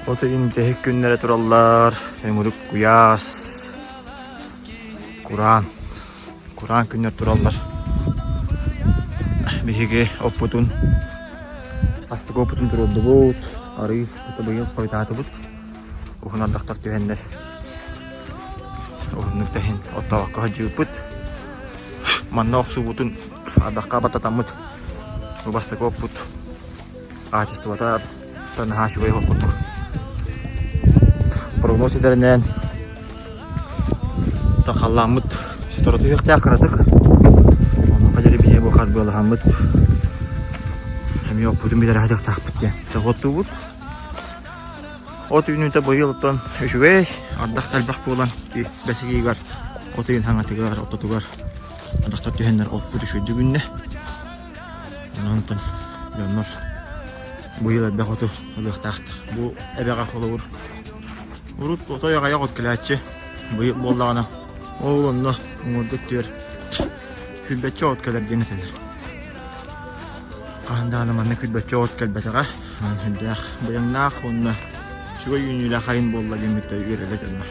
От ыйын бүтэһик күннэрэ тураллар, өҥүрүк куйаас, кураан, кураан күннэр тураллар. Биһиги оппутун, астык оппутун туруордубут, арыы быйыл хойутаатыбыт. Уһун ардахтар түһэннэр уһуннук да иһин оттообокко сылдьыбыппыт. Манна охсуубутун ардахха баттатаммыт бу бастакы оппут хаачыстыбата наһаа үчүгэй курдук. Прогноз этэринэн халлааммыт сотору түһүөхтээх кыратык. Онуоха диэри биһиги бу харбыалаһаммыт эмиэ оппутун бүтэрэ сатыахтаахпыт диэн оттуубут. От үүнүүтэ быйыл оттон үчүгэй, ардах элбэх буолан бэс ыйыгар от ыйын хаҥатыгар, ортотугар ардахтар түһэннэр оппут үчүгэйдик үүннэ. Онон дьоннор быйыл элбэх оту ылыахтаахтар. Бу эбэҕэ холобур урут отой аҕыйах от кэлээччи быйыл буоллаҕына ол онно уҥуоргу өттүгэр күлбэччэ от кэлэр диэн этэллэр. Хаһан даҕаны манна күлбэччэ от кэлбэтэҕэ. Сүрдээх быйаҥнаах уонна үчүгэй үүнүүлээх айын буолла диэммит үөрэллэр дьоннор.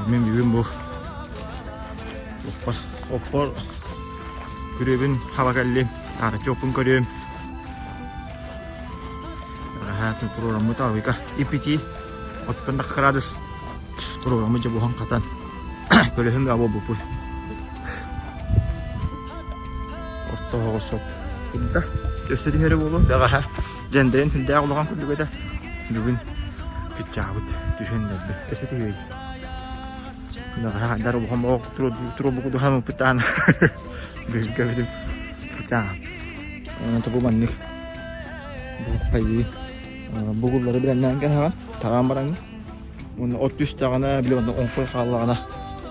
Мин бүгүн бу оппор, оппор күрүөбүн хаба кэллим, таарыччы оппун көрүөм. Аһаатын туруораммыт аҕыйка ипити оттон да кырадыс туруораммыт дьэ буһан хатан көлөһүм да буолбуппут. Орто оһоҕос оп турда. Өссө түһэрэ буолуо бэҕэһээ дьэндэйэн сүрдээх улахан курдук этэ. Бүгүн кыччаабыт түһэн эрдэ. Өссө түһүөй. Бэҕэһээ хайдар улахан оҕо туруорбуку дуһамыппыт даҕаны бүгүн көрдүм. Кыччаан. Онон бу маннык бу хайыы бугуллары билэннээн кэһэҕин таҕаан бараҥҥын Уонна от түстэҕинэ, били онно оҥхой хааллаҕына,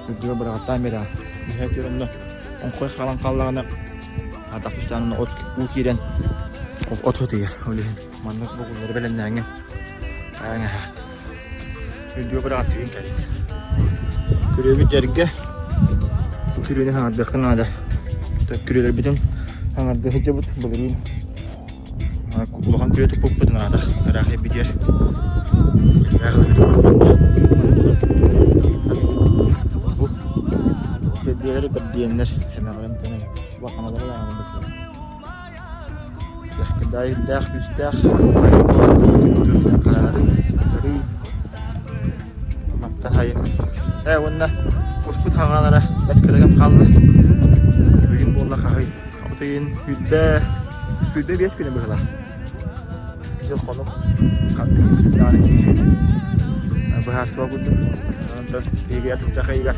үрдүгэр быраҕаттаан биэрэҕин. Үһэ онно оҥхой хаалан хааллаҕына, ардах түстэҕинэ от уу киирэн от сытыйар. Ол иһин маннык бугуллары бэлэмнээҥҥин ааҥаһа. Үрдүгэр быраҕаттыгын кэлин. Күрүөбүт эргэ күрүөнү хаҥардыахха наада. Күрүөлэрбитин хаҥардыы сылдьабыт былырыын Улахан күрүө туппуппут наада. Ыраах эбитигэр. Ыраах Бу Бэрдиэлэр бэрдиэннэр эмэҕирэн төнөн улаханалара даҕаны бытыар. Кыдаайдаах күүстээх хаары тарыы маттан хайын. Ээ уонна куспут хаҥалара бэрт кырагам хаалла. Бүгүн буолла хаһый. От ыйын 25 күнэ быһыылаах. Дьыл хонук ханнык даҕаны киһи быһаарсыба курдук. Онтон биһиги атырдьах ыйыгар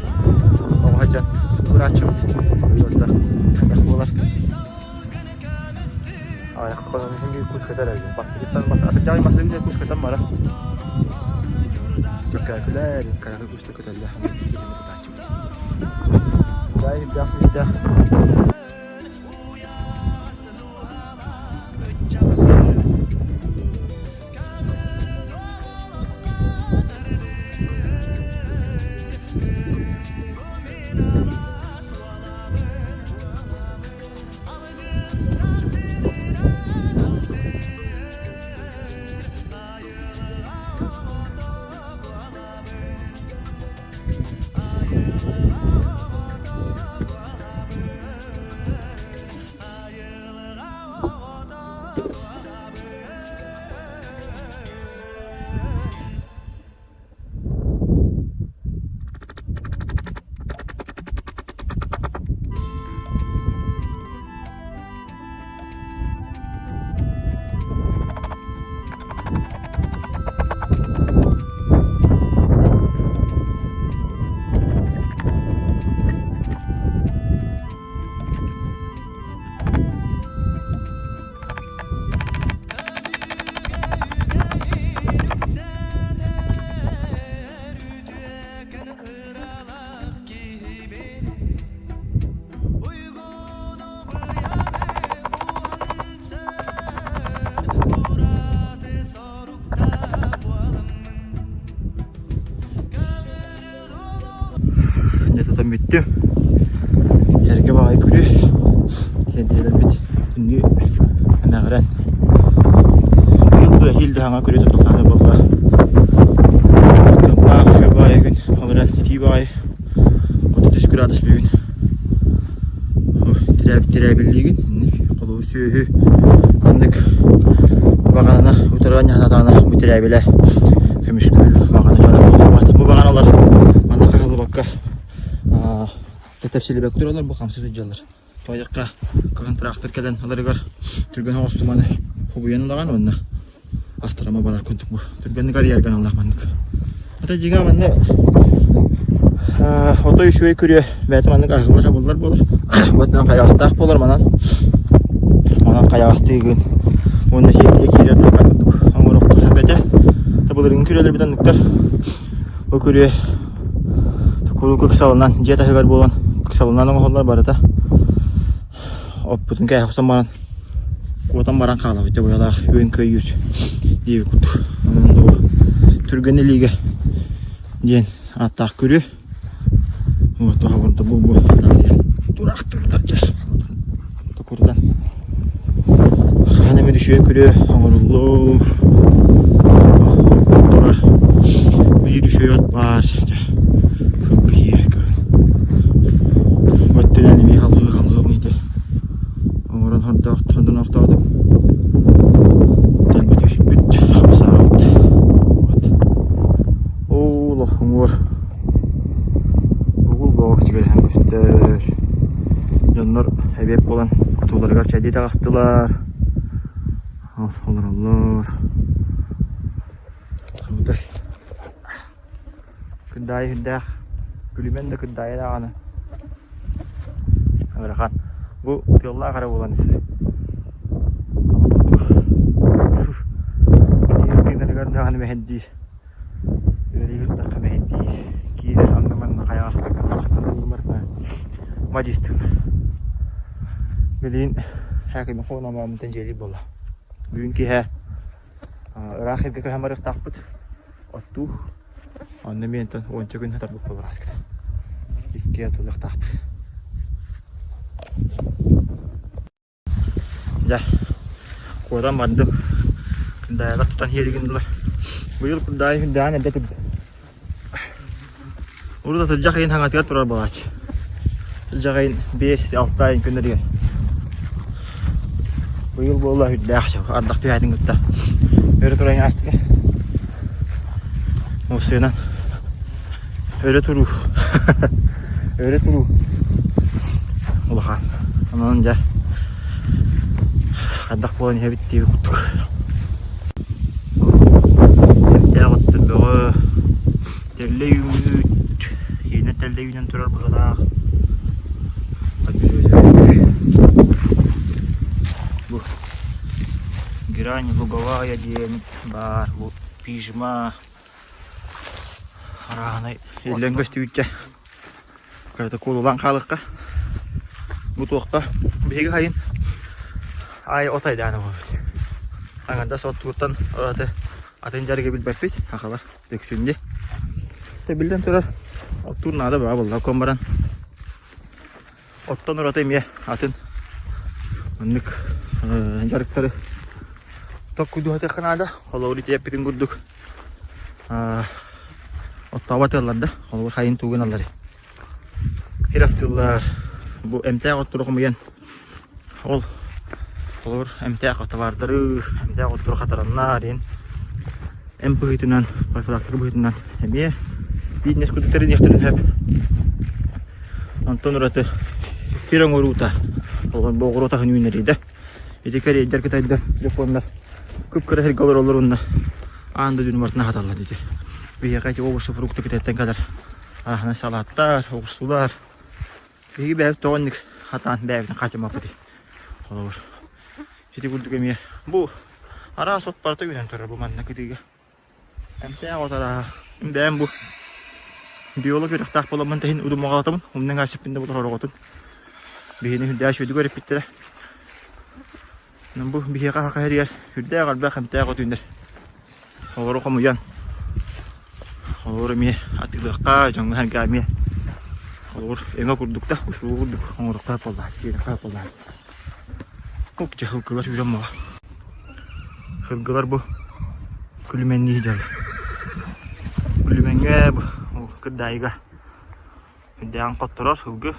оҕо сылдьан курааччыбыт. Быйыл хайдах буолар. Аҕыйах хонон иһин биир кус көтөр эбит. Бастакыттан атырдьах ый бастакы кус көтөн барар. Чөккөөкүлэр, кыракый кустар көтөллөр. Дай үрдээх күүстээх. Дьэ тутан бүттүм. Эргэ баҕайы күрүө. Сиэнтиэлэрбит түннүү эмэҕирэн. Быйыл да эһиил да саҥа күрүө тутуллаата буолла. баҕайы 33 градус бүгүн. Тирээбиллиигин инник холобур сүөһү маннык баҕананы утары анньаһатаҕына бу тирээбилэ көмүскүүр баҕана дьоно буолбат. Бу баҕаналар манна хаһыллыбакка тэпсилибэккэ тураллар бу хамсыы сылдьаллар. Тойукка кыһын трактор кэлэн ыларыгар түргэн оҕусту маны хубуйан ылаҕын уонна астарама барар курдук бу. Түргэнник арыйарга аналлаах маннык. Ата дьиҥэ манна отой үчүгэй күрүө бэйэтэ маннык аһыллар абыллар буолар. Уотунан хайаҕастаах буолар манан. Манан хайаҕастыыгын уонна сиэрдийэ киирэр тарҕа курдук оҥоруохха сөп этэ. Былырыыҥҥы күрүөлэрбит оннуктар. Бу күрүө куруук ыксалынан дьиэ таһыгар буолан ыксалынан оҥоһуллар барыта. Оппутун кээһэ охсон баран куотан баран хаалабыт дьэ быһалаах үөн көйүүр диэбит курдук. Онон бу түргэн илиигэ диэн ааттаах күрүө. Вот тоһоҕордо бу бу тураахтыыллар дьэ. Токурдан хаһан эмит үчүгэй күрүө оҥоруллуо. Турар биир үчүгэй от баар. Өттүнэн эмиэ халҕыы халҕыы ити оҥорон хордоохтоотум. Тэлбит түспүт, хамсаабыт. Вот. Оо, лохуҥуор. Бугул боҕох чигирэһэн көстөр. Дьоннор эбиэт буолан отууларыгар чэйдии таҕыстылар. Олороллор. Кырдаайы сүрдээх күлүмэн да кырдаайы даҕаны ыарахан. Бу тыаллаах эрэ буолан истэ. Киһи тыынарыгар даҕаны мэһэйдиир. Үлэлии сырыттахха мэһэйдиир. Киирэр онно-манна хайаҕастык харахтан ыллымарына мадьыыстыыр. Билигин һээкимэ хоономооммутун дьиэлиир буолла. Бүгүн киэһэ ыраах сиргэ көһөн барыахтаахпыт. Оттуу. Онно эмиэ онтон уонча күн сытарбыт буолар ааскыта. Икки отуллуохтаахпыт. Дьэ, куотан бардым. Кындаайалар тутан иһэригин дылы. Быйыл курдаайы үрдээн эрдэ турда. Урут атырдьах ыйын хаҥатыгар турар буолааччы. Атырдьах ыйын 5-6 айын күннэригэр. Быйыл буолла үрдээх ардах түһээтин кытта өрө туран аастылар. Муссуйунан өрө туруу. Өрө туруу. Улахан. Онон дьэ хайдах буолан иһэбит диэбит курдук. Эмтээх оттор бөҕө тэллэй үүммүт, иэнэ тэллэй үүнэн турар быһыылаах. Бу герань луговая диэн баар, бу пижма арааһынай иллэҥ көстүүтэ кырата куолулаан хаалыахха. Бу туохха биһиги хайын аайы от айдаана буолбут. Аҥардас оттууртан ураты атын дьарыгы билбэппит, сахалар үксүн дии. Биллэн турар, оттуур наада баа буолла кон баран. Оттон ураты эмиэ атын маннык дьарыктары токкуйдуһатыахха наада. Холобур ити эппитин курдук оттообот ыаллар да, холобур хайын тугун аллары. Сир астыыллар. Бу эмтээх оттору хомуйан ол холобур эмтээх табаардары, эмтээх оттору хатараннар диэн эмп быһыытынан, профилактика быһыытынан эмиэ бизнес курдук тэриниэхтэрин сөп. Онтон ураты сир оҥоруута, холобур бу оҕуруот аһын үүннэрии да. Ити кэриэйдэр, кытайдар, японнар кып-кыра сиргэ олороллор уонна аан дойдуну барытын аһаталлар ити. Биһиэхэ ити овощи, фрукты кытайтан кэлэр Аһына салааттар, оҕурсулар. Биһиги бэйэбит тоҕо инник хатаан бэйэбитин хаачыммаппытый. Холобур. Ити курдук эмиэ бу араас от барыта үүнэн турар бу манна кытыыга. Эмтээх от арааһа. Бэйэм бу биолог үөрэхтээх буоламмын тэһин удумаҕалатабын. Умнан хаалсыппын да буолар ороҕотун. Биһини үрдээх үчүгэйдик үөрэппиттэрэ. Бу биһиэхэ саха сиригэр үрдээх элбэх эмтээх от үүнэр. Олору хомуйан, олору эмиэ атыылыахха, дьоҥҥо-сэргэҕэ эмиэ холобур өҥө курдук да, услуга курдук оҥоруохха буоллаҕа, биэриэххэ буоллаҕа. Оп, дьэ сылгылар үүрэн буола. Сылгылар бу күлүмэннии дьаллар. Күлүмэҥҥэ бу кырдаайыга. Үрдээҕин хотторор сылгы,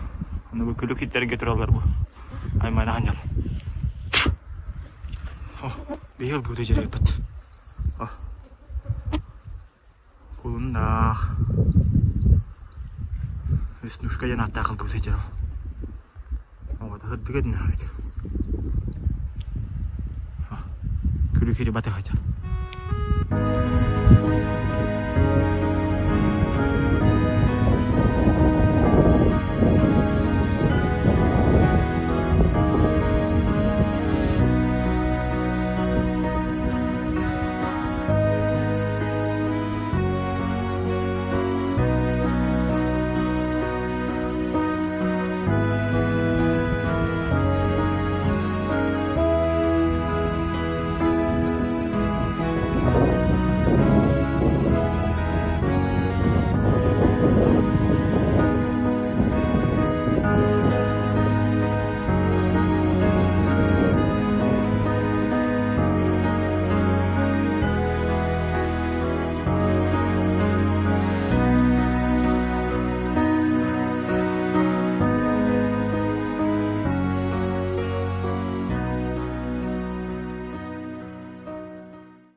аны бу күлүк иттэргэ тураллар бу. Аймана анньал. Биһи ылгыбыты дьарыйбыт. Кулуннаах. Веснушка диэн ааттаах ылгыбыты дьарыл. Оҕото сырдык этин аҕыт. Күлүк хири батыхача.